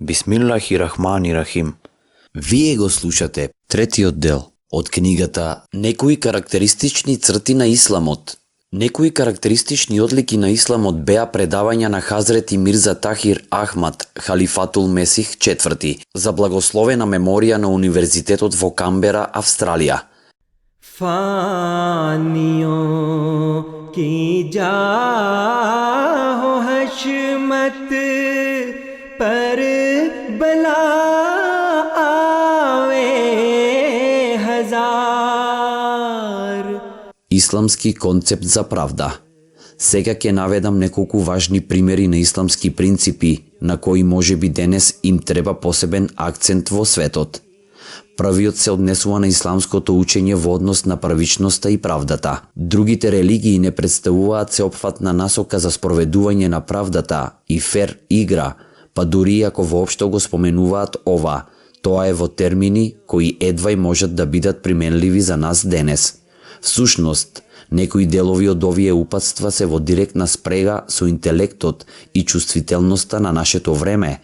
Бисмиллахи-рахмани-рахим. Вие го слушате третиот дел од книгата Некои карактеристични црти на исламот. Некои карактеристични одлики на исламот беа предавања на Хазрети Мирза Тахир Ахмад Халифатул Месих IV за благословена меморија на Универзитетот во Камбера, Австралија. फानियों की जाहो हशमत पर बला आवे हजार. Исламски концепт за правда. Сега ќе наведам неколку важни примери на исламски принципи на кои можеби денес им треба посебен акцент во светот. Првиот се однесува на исламското учење во однос на правичноста и правдата. Другите религии не представуваат сеопфатна насока за спроведување на правдата и фер игра, па дури ако воопшто го споменуваат ова, тоа е во термини кои едвај можат да бидат применливи за нас денес. Всушност, некои делови од овие упатства се во директна спрега со интелектот и чувствителноста на нашето време,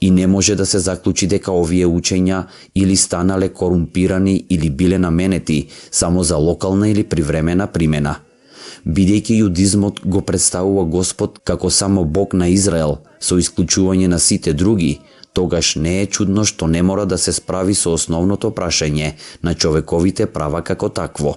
и не може да се заклучи дека овие учења или станале корумпирани или биле наменети само за локална или привремена примена. Бидејќи јудизмот го представува Господ како само Бог на Израел, со исклучување на сите други, тогаш не е чудно што не мора да се справи со основното прашање на човековите права како такво.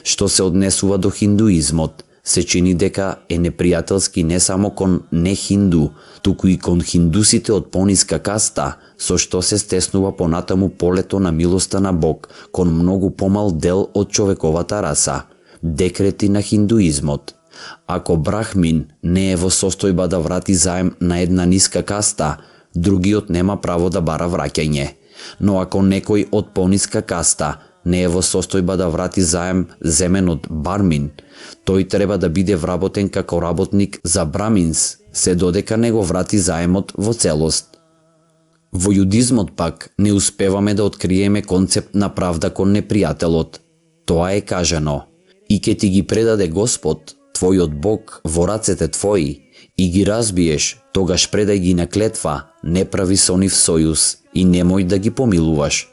Што се однесува до хиндуизмот, се чини дека е непријателски не само кон не-хинду, туку и кон хиндусите од пониска каста, со што се стеснува понатаму полето на милоста на Бог кон многу помал дел од човековата раса. Декрети на хиндуизмот. Ако брахмин не е во состојба да врати заем на една ниска каста, другиот нема право да бара враќање. Но ако некој од пониска каста не е во состојба да врати заем земен од бармин, тој треба да биде вработен како работник за браминс, се додека не го врати заемот во целост. Во јудизмот пак не успеваме да откриеме концепт на правда кон непријателот. Тоа е кажано: и ке ти ги предаде Господ, твојот Бог, во рацете твои, и ги разбиеш, тогаш предај ги на клетва, не прави со нив сојуз и немој да ги помилуваш.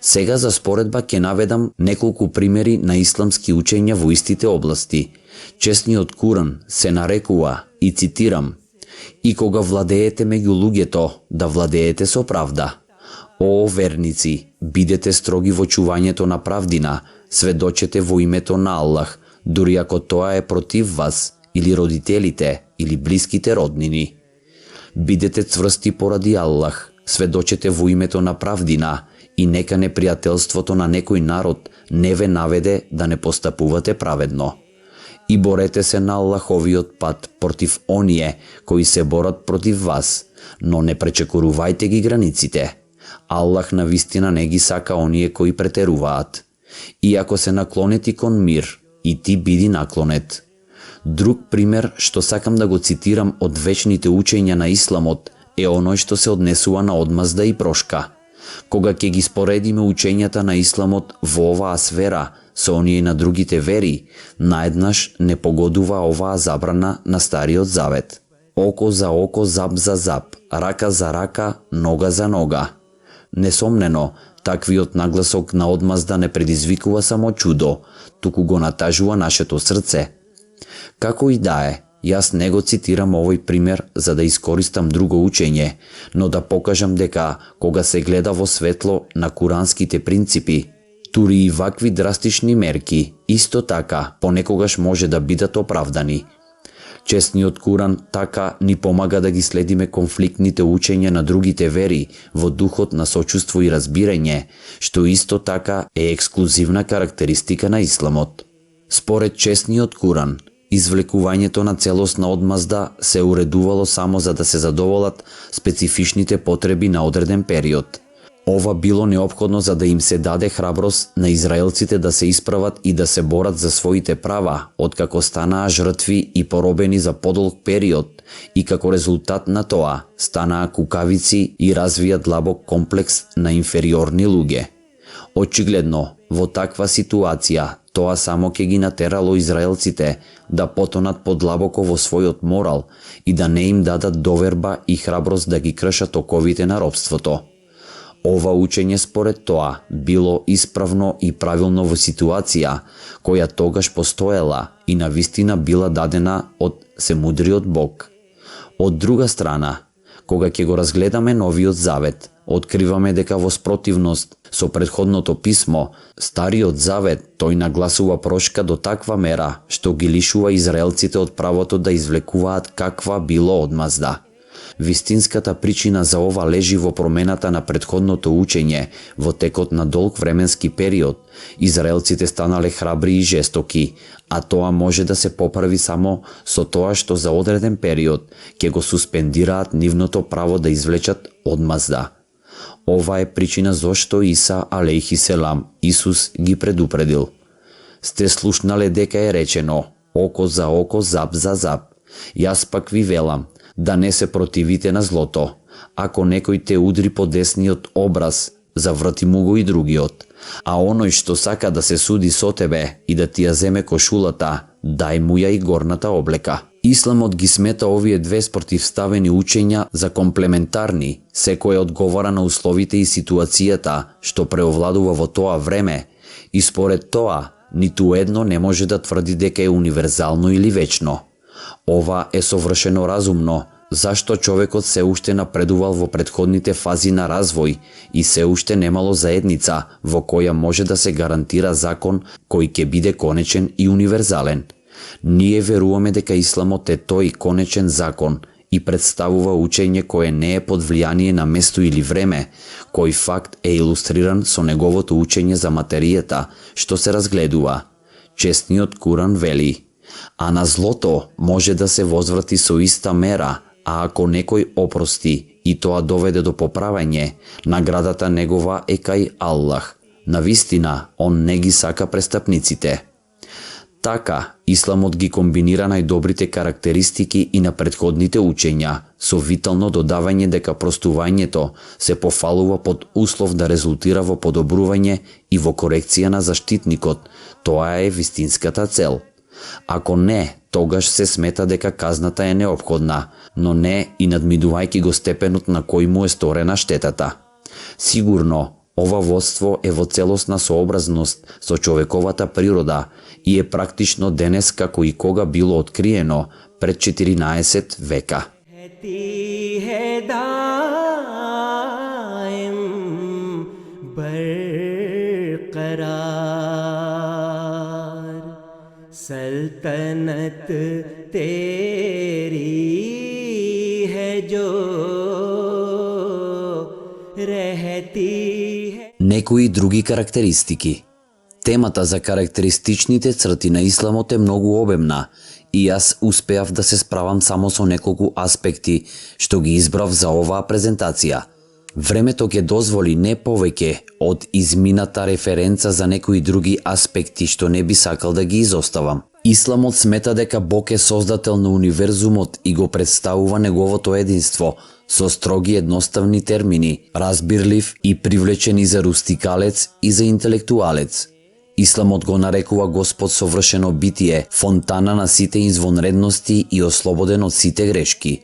Сега за споредба ќе наведам неколку примери на исламски учења во истите области. Чесниот Куран се нарекува, и цитирам: "И кога владеете меѓу луѓето, да владеете со правда. О верници, бидете строги во чувањето на правдина, сведочете во името на Аллах, дури ако тоа е против вас, или родителите, или блиските роднини. Бидете цврсти поради Аллах, сведочете во името на правдина, и нека непријателството на некој народ не ве наведе да не постапувате праведно. И борете се на Аллаховиот пат против оние кои се борат против вас, но не пречекорувајте ги границите. Аллах навистина не ги сака оние кои претеруваат. И ако се наклонети кон мир, и ти биди наклонет." Друг пример што сакам да го цитирам од вечните учења на исламот е оној што се однесува на одмазда и прошка. Кога ќе ги споредиме учењата на исламот во оваа сфера со оние на другите вери, наеднаш не погодува оваа забрана на Стариот Завет. Око за око, зап за зап, рака за рака, нога за нога. Несомнено, таквиот нагласок на одмазда не предизвикува само чудо, туку го натажува нашето срце. Како и да е, јас не го цитирам овој пример за да искористам друго учење, но да покажам дека кога се гледа во светло на куранските принципи, тури и вакви драстични мерки, исто така понекогаш може да бидат оправдани. Честниот Куран така ни помага да ги следиме конфликтните учења на другите вери во духот на сочувство и разбирање, што исто така е ексклузивна карактеристика на исламот. Според честниот Куран, извлекувањето на целосна одмазда се уредувало само за да се задоволат специфичните потреби на одреден период. Ова било неопходно за да им се даде храброст на израелците да се исправат и да се борат за своите права, откако станаа жртви и поробени за подолг период, и како резултат на тоа станаа кукавици и развија длабок комплекс на инфериорни луѓе. Очигледно, во таква ситуација, Тоа само ќе ги натерало израелците да потонат подлабоко во својот морал и да не им дадат доверба и храброст да ги кршат оковите на робството. Ова учење според тоа било исправно и правилно во ситуација која тогаш постоела и навистина била дадена од Семудриот Бог. Од друга страна, кога ќе го разгледаме Новиот Завет, откриваме дека во спротивност со претходното писмо, Стариот Завет тој нагласува прошка до таква мера што ги лишува израелците од правото да извлекуваат каква било одмазда. Вистинската причина за ова лежи во промената на претходното учење во текот на долг временски период. Израелците станале храбри и жестоки, а тоа може да се поправи само со тоа што за одреден период ќе го суспендираат нивното право да извлечат одмазда. Ова е причина зошто Иса алейхи селам, Исус ги предупредил. Сте слушнале дека е речено око за око, зап за зап. Јас пак ви велам да не се противите на злото. Ако некој те удри по десниот образ, заврти му го и другиот. А оној што сака да се суди со тебе и да ти ја земе кошулата, дај му ја и горната облека. Исламот ги смета овие две спротивставени учења за комплементарни, секој одговара на условите и ситуацијата што преовладува во тоа време, и според тоа, ниту едно не може да тврди дека е универзално или вечно. Ова е совршено разумно, зашто човекот се уште напредувал во претходните фази на развој и се уште немало заедница во која може да се гарантира закон кој ќе биде конечен и универзален. Ние веруваме дека Исламот е тој конечен закон и представува учење кое не е под влијание на место или време, кој факт е илустриран со неговото учење за материјата што се разгледува. Честниот Куран вели: а на злото може да се возврати со иста мера, а ако некој опрости и тоа доведе до поправање, наградата негова е кај Аллах. Навистина, он не ги сака престапниците. Така, Исламот ги комбинира најдобрите карактеристики и на претходните учења, со витално додавање дека простувањето се пофалува под услов да резултира во подобрување и во корекција на заштитникот. Тоа е вистинската цел. Ако не, тогаш се смета дека казната е неопходна, но не и надминувајќи го степенот на кој му е сторена штетата. Сигурно, ова водство е во целосна сообразност со човековата природа и е практично денес како и кога било откриено пред 14 века. सल्तनत तेरी है जो रहती है. Некои други карактеристики. Темата за карактеристичните црти на Исламот е многу обемна и јас успеав да се справам само со неколку аспекти што ги избрав за оваа презентација. Времето ќе дозволи не повеќе од измината референца за некои други аспекти што не би сакал да ги изоставам. Исламот смета дека Бог е создател на универзумот и го представува неговото единство со строги едноставни термини, разбирлив и привлечен и за рустикалец и за интелектуалец. Исламот го нарекува Господ совршено битие, фонтана на сите извонредности и ослободен од сите грешки.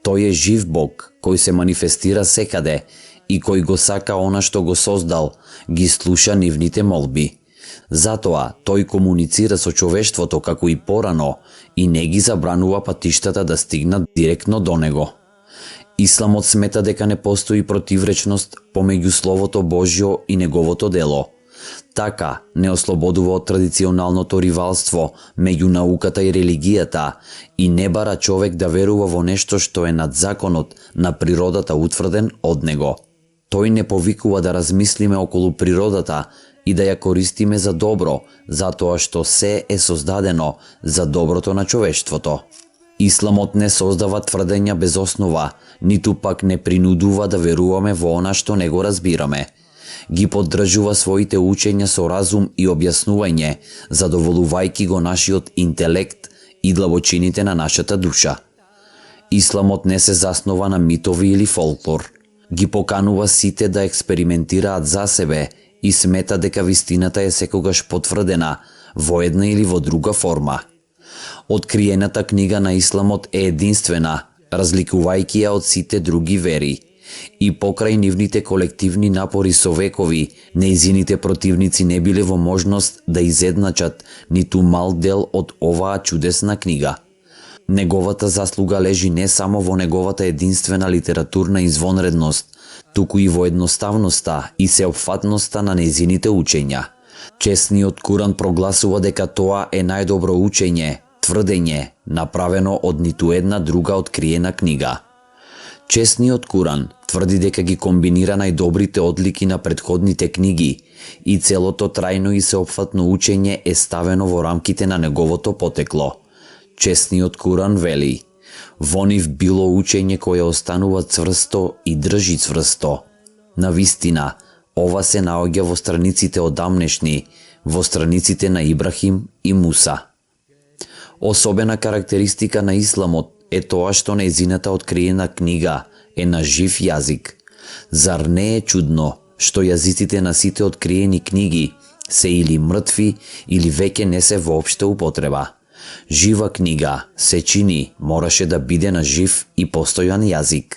Тој е жив Бог, кој се манифестира секаде и кој го сака она што го создал, ги слуша нивните молби. Затоа тој комуницира со човештвото како и порано и не ги забранува патиштата да стигнат директно до него. Исламот смета дека не постои противречност помеѓу Словото Божјо и неговото дело. Така не ослободува од традиционалното ривалство меѓу науката и религијата и не бара човек да верува во нешто што е над законот на природата утврден од него. Тој не повикува да размислиме околу природата и да ја користиме за добро, затоа што се е создадено за доброто на човештвото. Исламот не создава тврдења без основа, ниту пак не принудува да веруваме во она што не го разбираме. Ги поддржува своите учења со разум и објаснување, задоволувајќи го нашиот интелект и длабочините на нашата душа. Исламот не се заснова на митови или фолклор. Ги поканува сите да експериментираат за себе и смета дека вистината е секогаш потврдена во една или во друга форма. Откриената книга на Исламот е единствена, разликувајќи ја од сите други вери. И покрај нивните колективни напори со векови, нејзините противници не биле во можност да изедначат ниту мал дел од оваа чудесна книга. Неговата заслуга лежи не само во неговата единствена литературна извонредност, туку и во едноставноста и сеопфатноста на нејзините учења. Честниот Куран прогласува дека тоа е најдобро учење, тврдење, направено од ниту една друга откриена книга. Честниот Куран тврди дека ги комбинира најдобрите одлики на претходните книги и целото трајно и сеопфатно учење е ставено во рамките на неговото потекло. Честниот Куран вели: во нив било учење кое останува цврсто и држи цврсто. Навистина, ова се наоѓа во страниците одамнешни, во страниците на Ибрахим и Муса. Особена карактеристика на Исламот е тоа што нејзината откриена книга е на жив јазик. Зар не е чудно што јазиците на сите откриени книги се или мртви или веќе не се воопште употреба? Жива книга се чини мораше да биде на жив и постојан јазик.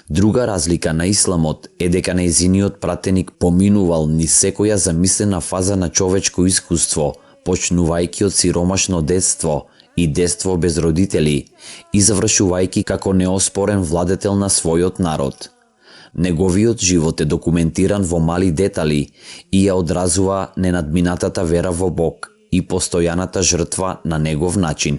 Друга разлика на Исламот е дека нејзиниот пратеник поминувал низ секоја замислена фаза на човечко искуство, почнувајќи од сиромашно детство и детство без родители и завршувајќи како неоспорен владетел на својот народ. Неговиот живот е документиран во мали детали и ја одразува ненадминатата вера во Бог и постојаната жртва на негов начин.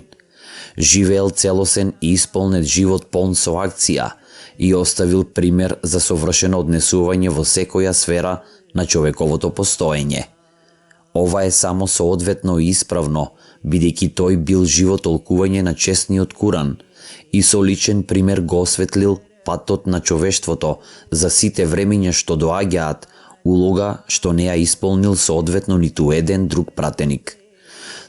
Живеел целосен и исполнет живот полн со акција и оставил пример за совршено однесување во секоја сфера на човековото постоење. Ова е само соодветно и исправно, бидејќи тој бил живо толкување на честниот Куран и со личен пример го осветлил патот на човештвото за сите времиња што доаѓаат, улога што не ја исполнил соодветно ниту еден друг пратеник.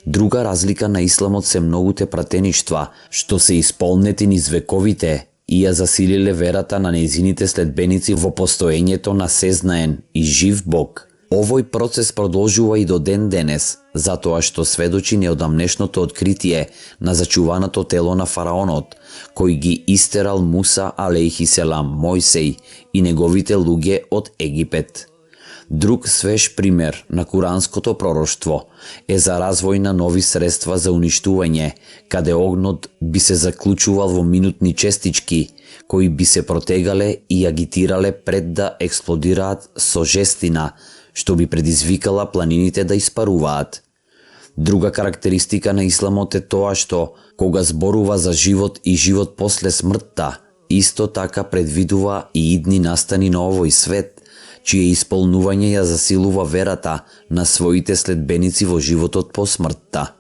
Друга разлика на Исламот се многуте пратеништва што се исполнети низ вековите и ја засилиле верата на нејзините следбеници во постоењето на сезнаен и жив Бог. Овој процес продолжува и до ден денес, затоа што сведочи неодамнешното откритие на зачуваното тело на фараонот, кој ги истерал Муса алейхиселам, Мојсей и неговите луѓе од Египет. Друг свеж пример на куранското пророштво е за развој на нови средства за уништување, каде огнот би се заклучувал во минутни честички, кои би се протегале и агитирале пред да експлодираат со жестина, што би предизвикала планините да испаруваат. Друга карактеристика на Исламот е тоа што, кога зборува за живот и живот после смртта, исто така предвидува и идни настани на овој свет, чие исполнување ја засилува верата на своите следбеници во животот по смртта.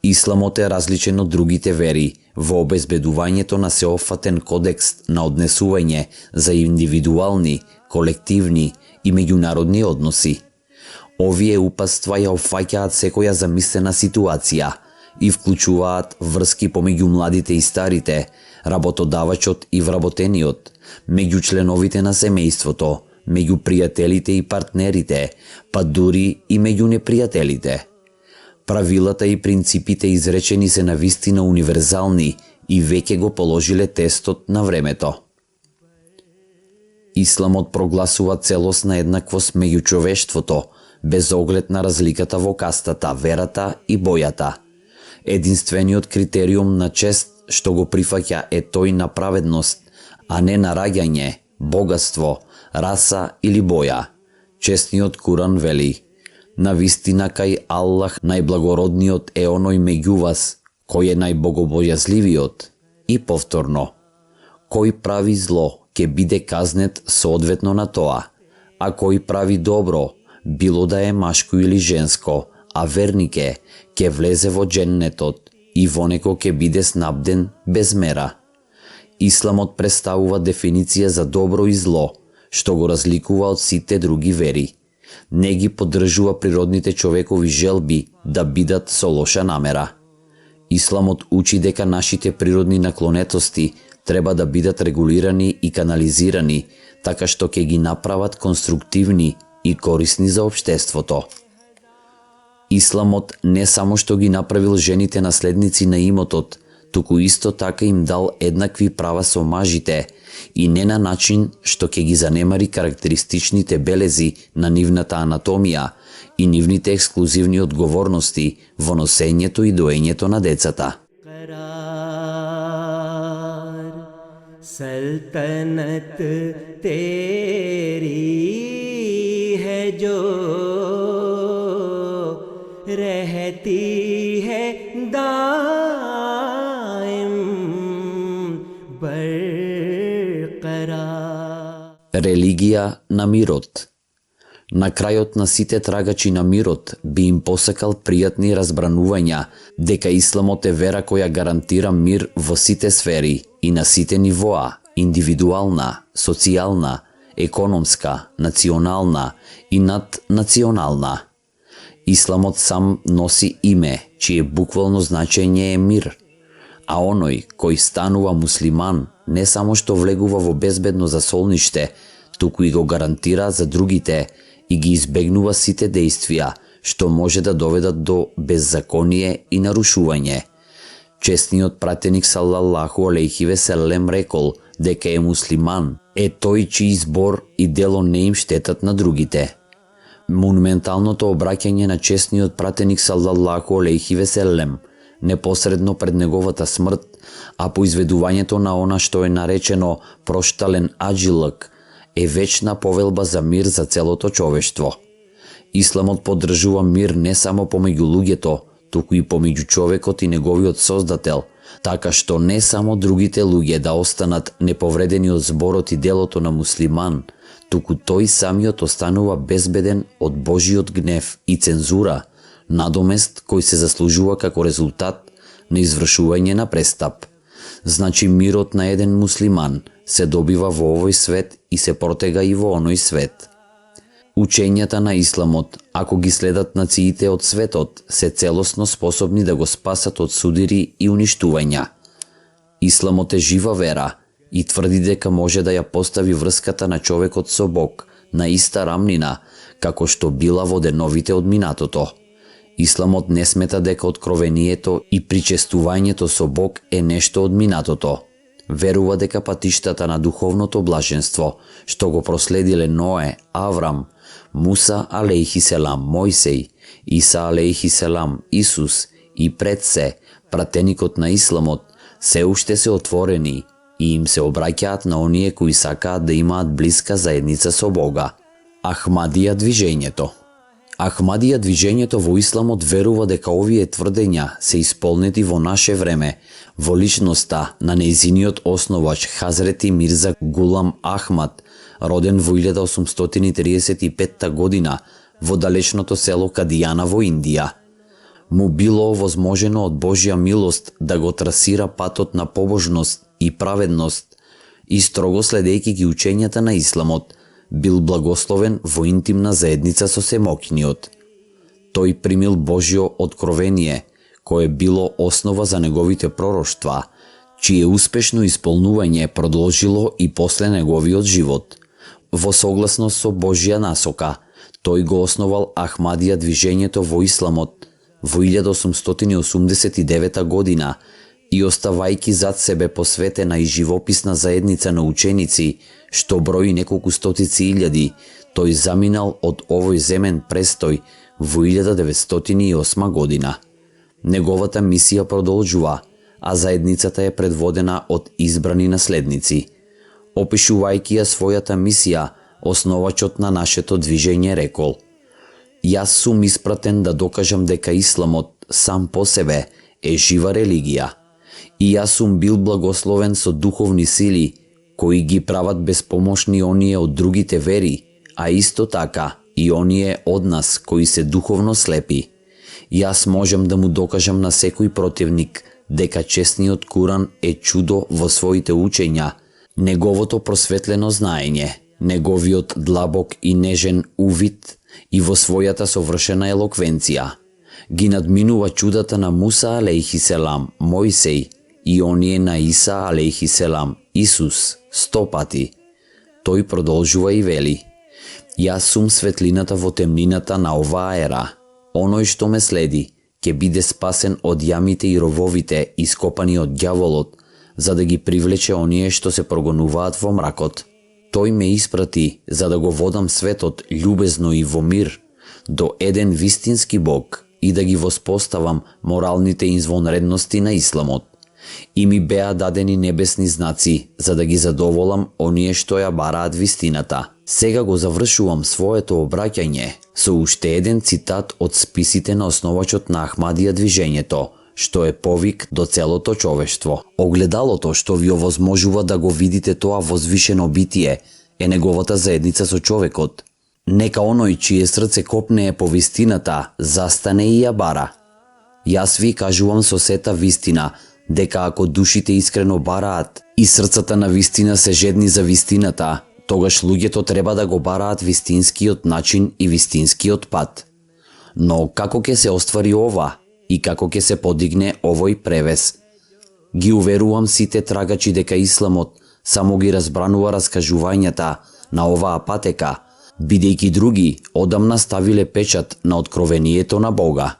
Исламот е различен од другите вери во обезбедувањето на сеопфатен кодекс на однесување за индивидуални, колективни и меѓународни односи. Овие упатства ја опфаќаат секоја замислена ситуација и вклучуваат врски помеѓу младите и старите, работодавачот и вработениот, меѓу членовите на семејството, меѓу пријателите и партнерите, па дури и меѓу непријателите. Правилата и принципите изречени се навистина универзални и веќе го положиле тестот на времето. Исламот прогласува целосна еднаквост меѓу човештвото, без оглед на разликата во кастата, верата и бојата. Единствениот критериум на чест што го прифаќа е тој на праведност, а не на раѓање, богатство, раса или боја. Честниот Куран вели: навистина кај Аллах најблагородниот е оној меѓу вас, кој е најбогобојазливиот. И повторно: кој прави зло ќе биде казнет соодветно на тоа, а кој прави добро, било да е машко или женско, а верник е, ќе влезе во дженнетот и во него ќе биде снабден без мера. Исламот представува дефиниција за добро и зло, што го разликува од сите други вери. Не ги поддржува природните човекови желби да бидат со лоша намера. Исламот учи дека нашите природни наклонетости треба да бидат регулирани и канализирани, така што ќе ги направат конструктивни и корисни за општеството. Исламот не само што ги направил жените наследници на имотот, туку исто така им дал еднакви права со мажите и не на начин што ќе ги занемари карактеристичните белези на нивната анатомија и нивните ексклузивни одговорности во носењето и доењето на децата. सल्तनत तेरी है जो रहती है दाइम बरकरार. Религија на мирот. На крајот на сите трагачи на мирот би им посекал пријатни разбранувања дека исламот е вера која гарантира мир во сите сфери и на сите нивоа, индивидуална, социјална, економска, национална и наднационална. Исламот сам носи име, чие буквално значење е мир, а оној кој станува муслиман не само што влегува во безбедно засолниште, туку и го гарантира за другите и ги избегнува сите дејствија што може да доведат до беззаконие и нарушување. Честниот пратеник салаллаху алейхи ве селем рекол дека е муслиман е тој чиј збор и дело не им штетат на другите. Монументалното обраќање на честниот пратеник салаллаху алейхи ве селем непосредно пред неговата смрт, а по изведувањето на она што е наречено проштален аджилък, е вечна повелба за мир за целото човештво. Исламот поддржува мир не само помеѓу луѓето, туку и помеѓу човекот и неговиот создател, така што не само другите луѓе да останат неповредени од зборот и делото на муслиман, туку тој самиот останува безбеден од Божиот гнев и цензура, надомест кој се заслужува како резултат на извршување на престап. Значи мирот на еден муслиман се добива во овој свет и се протега и во оној свет. Учењата на исламот, ако ги следат нациите од светот, се целосно способни да го спасат од судири и уништувања. Исламот е жива вера и тврди дека може да ја постави врската на човекот со Бог на иста рамнина како што била во деновите од минатото. Исламот не смета дека откровението и причестувањето со Бог е нешто од минатото. Верува дека патиштата на духовното блаженство, што го проследиле Ное, Аврам, Муса алейхи селам, Мојсей, Иса алейхи селам, Исус и пред се, пратеникот на Исламот, се уште се отворени и им се обраќаат на оние кои сакаат да имаат блиска заедница со Бога. Ахмадија движењето. Ахмадија движењето во Исламот верува дека овие тврдења се исполнети во наше време, во личноста на нејзиниот основач Хазрети Мирза Гулам Ахмад, роден во 1835 година во далечното село Кадијана во Индија. Му било овозможено од Божја милост да го трасира патот на побожност и праведност и строго следејќи ги учењата на Исламот, бил благословен во интимна заедница со Семокиниот. Тој примил Божјо откровение, кое било основа за неговите пророштва, чие успешно исполнување продолжило и после неговиот живот. Во согласност со Божја насока, тој го основал Ахмадија движењето во Исламот во 1889 година и оставајќи зад себе посветена и живописна заедница на ученици, што брои неколку стотици илјади, тој заминал од овој земен престој во 1908 година. Неговата мисија продолжува, а заедницата е предводена од избрани наследници. Опишувајќи ја својата мисија, основачот на нашето движење рекол: "Јас сум испратен да докажам дека Исламот сам по себе е жива религија. И јас сум бил благословен со духовни сили, кои ги прават безпомошни оние од другите вери, а исто така и оние од нас кои се духовно слепи. Јас можам да му докажам на секој противник дека честниот Куран е чудо во своите учења, неговото просветлено знаење, неговиот длабок и нежен увид и во својата совршена елоквенција. Ги надминува чудата на Муса алейхи селам, Мојсей, и оние на Иса алейхи селам, Исус, 100 пати." Тој продолжува и вели: "Јас сум светлината во темнината на оваа ера. Оној што ме следи, ќе биде спасен од јамите и рововите ископани од ѓаволот, за да ги привлече оние што се прогонуваат во мракот. Тој ме испрати за да го водам светот љубезно и во мир до еден вистински Бог и да ги воспоставам моралните извонредности на исламот. И ми беа дадени небесни знаци за да ги задоволам оние што ја бараат вистината. Сега го завршувам своето обраќање со уште еден цитат од списите на основачот на Ахмадија движењето, што е повик до целото човештво. Огледалото што ви овозможува да го видите тоа возвишено битие е неговата заедница со човекот. Нека оној чие срце копнее по вистината застане и ја бара. Јас ви кажувам со сета вистина, дека ако душите искрено бараат и срцата на вистина се жедни за вистината, тогаш луѓето треба да го бараат вистинскиот начин и вистинскиот пат. Но како ќе се оствари ова и како ќе се подигне овој превес? Ги уверувам сите трагачи дека исламот само ги разбранува раскажувањата на оваа патека, бидејќи други одамна ставиле печат на откровението на Бога.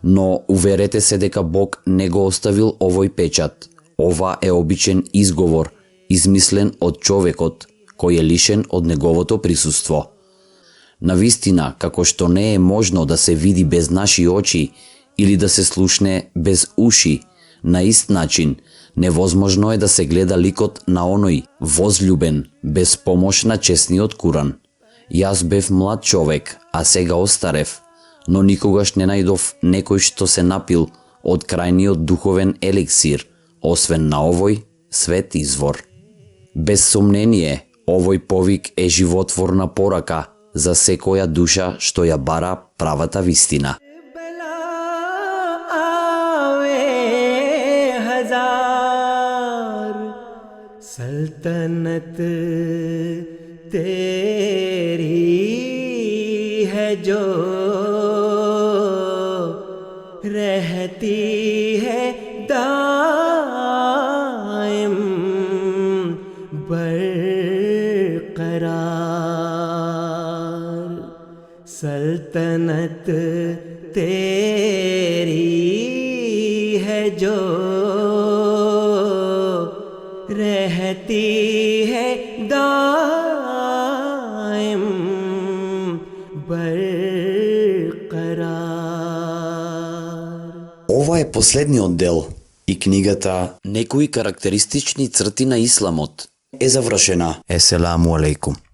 Но уверете се дека Бог не го оставил овој печат. Ова е обичен изговор, измислен од човекот, кој е лишен од неговото присуство. Навистина, како што не е можно да се види без наши очи или да се слушне без уши, на ист начин, невозможно е да се гледа ликот на оној возлюбен, без помош на честниот Куран. Јас бев млад човек, а сега остарев, но никогаш не најдов некој што се напил од крајниот духовен еликсир, освен на овој свет извор. Без сомнение, овој повик е животворна порака за секоја душа што ја бара правата вистина. सल्तनत तेरी है जो रहती है दाइम बरकरार सल्तनत तेरी है जो रहती है दाइम बरकरार. Ова е последниот дел и книгата Некои карактеристични црти на исламот е завршена. Еселаму алейкум.